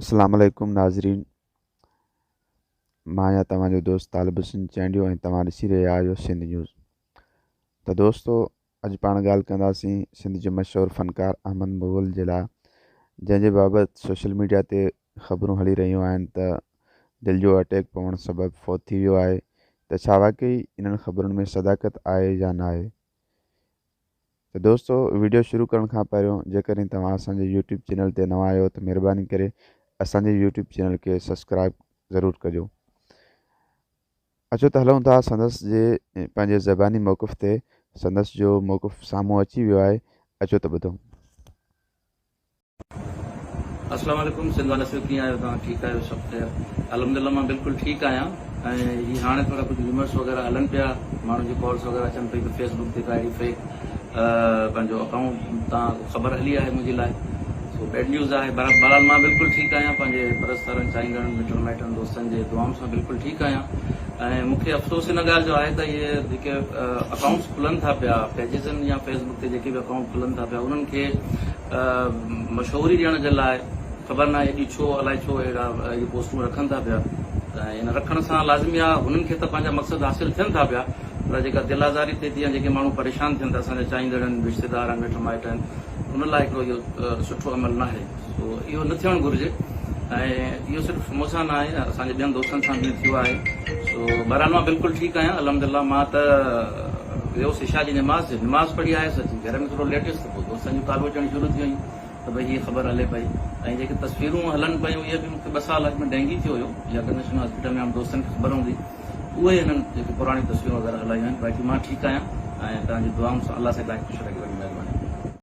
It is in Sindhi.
اسلام عليڪم ناظرين مان آهيان توهان جو دوست طالب حسين چانڊيو ۽ توهان ڏسي رهيا آهيو سنڌ نيوز ته دوستو اڄ پاڻ ڳالهه ڪنداسين سنڌ جي مشهور فنڪار احمد مغل جي لاء جنهن جي بابت سوشل ميڊيا تي خبرون هلي رهيون آهن ته دل جو اٽيڪ پوڻ سبب فوت ٿي ويو آهي ته ڇا واقعي انهن خبرن ۾ صداقت آهي يا ناهي ته دوستو ويڊيو شروع ڪرڻ کان پهريون جيڪڏهن توهان اسان جي يوٽيوب چينل تي نوان آهيو ته مهرباني ڪري اسان جي يوٽيوب چينل کي سبسڪرائب ضرور ڪجو. اچو ته هلون ٿا سندس جي پنهنجي زباني موقف تي سندس جو موقف سامهون اچي ويو آهي اچو ته ٻڌون. اسلام عليڪم سنڌ واسيو ڪيئن آهيو توهان ٺيڪ آهيو سڀ خير الحمدلله مان بلڪل ٺيڪ آهيان ۽ هي هاڻي ٿورا ڪجهه ريومرس وغيره هلن پيا ماڻهن جي ڪالس وغيره اچن پئي ته فيس بڪ تي ڪا اهڙي فيڪ پنهنجو اڪائونٽ تان خبر هلي آهي منهنجي لاء سو بيڊ نيوز آهي بهرحال مان بلڪل ٺيڪ آهيان پنهنجي پرستارن چاهيندڙن مٽن مائٽن دوستن جي دعائن سان بلڪل ٺيڪ آهيان ۽ مون کي افسوس ان ڳالهه جو آهي ته اهي جيڪي اڪائونٽس کلن ٿا پيا پيجزن يا فيس بڪ تي جيڪي به اڪائونٽ کلن ٿا پيا انهن کي مشهوري ڏيڻ جي لاء خبر ناهي ايڏي ڇو الائي ڇو اهڙا اهڙيون پوسٽون رکن ٿا پيا ۽ ان رکڻ سان لازمي آ هنن کي ته پنهنجا مقصد حاصل ٿين ٿا پيا پر جيڪا دل آزاري ٿئي ٿي يا جيڪي ماڻهو پريشان ٿين ٿا اسان جا چاهيندڙ آهن رشتيدار آهن مٽ مائٽ آهن ان لاء هڪڙو اهو سٺو عمل ناهي سو اهو نه ٿيڻ گهرجي ۽ اهو صرف مون سان ناهي اسان جي ٻين دوستن سان به ٿيو آهي سو بهرحال مان بلڪل ٺيڪ آهيان الحمدلله مان ته ويس عشاء جي نماز نماز پڙهي آيس اچي گهر ۾ ٿورو ليٽ هيس ته پوء دوستن جون ڪالون اچڻ شروع ٿي ويون ته ڀئي هيء خبر هلي پئي ۽ جيڪي تصويرون هلن پيون اهي به مون کي ٻه سال اڳ ۾ ڊينگي ٿيو هيو لياقت نيشنل هاسپيٽل ۾ عام دوستن کي خبر هوندي اهي هنن جيڪي پراڻيون تصويرون وغيره هلايون آهن باقي مان ٺيڪ آهيان ۽ توهان جي دعائن سان الله سائين توهان کي خوش رکي وڏي مهرباني.